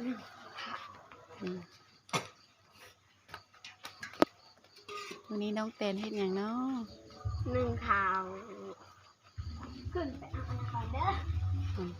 ອືມ ມື້ນີ້ນ້ອງແຕນເຮັດຫຍັງເນາະ? ໜຶ້ງເຂົ້າ. ຂຶ້ນໄປເອົາອັນນັ້ນກ່ອນເດີ. ອືມ.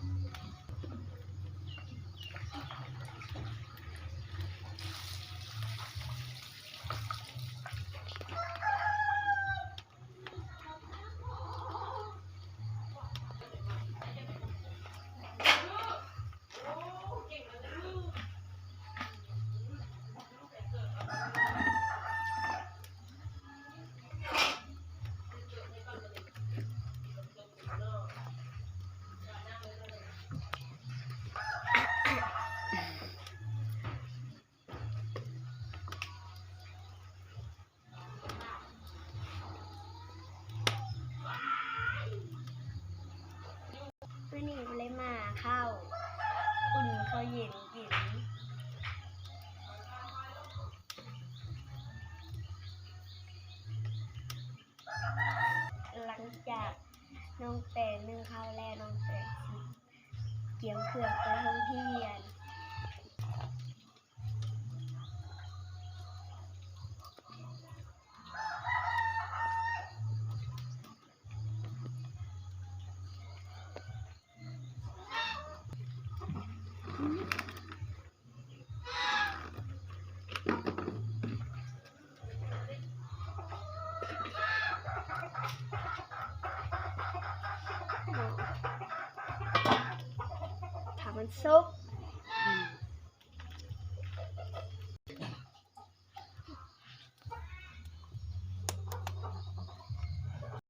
ມື້ນີ້ບໍ່ໄດ້ມາເຂົ້າ ອຸ່ນເຂົ້າເຢັນກິນ. ຫຼັງຈາກນ້ອງແຕນໜຶ້ງເຂົ້າແລ້ວ ນ້ອງແຕນຊິກຽມເຄື່ອງໄປໂຮງຮຽນ. ຖ້າມັນສຸກ.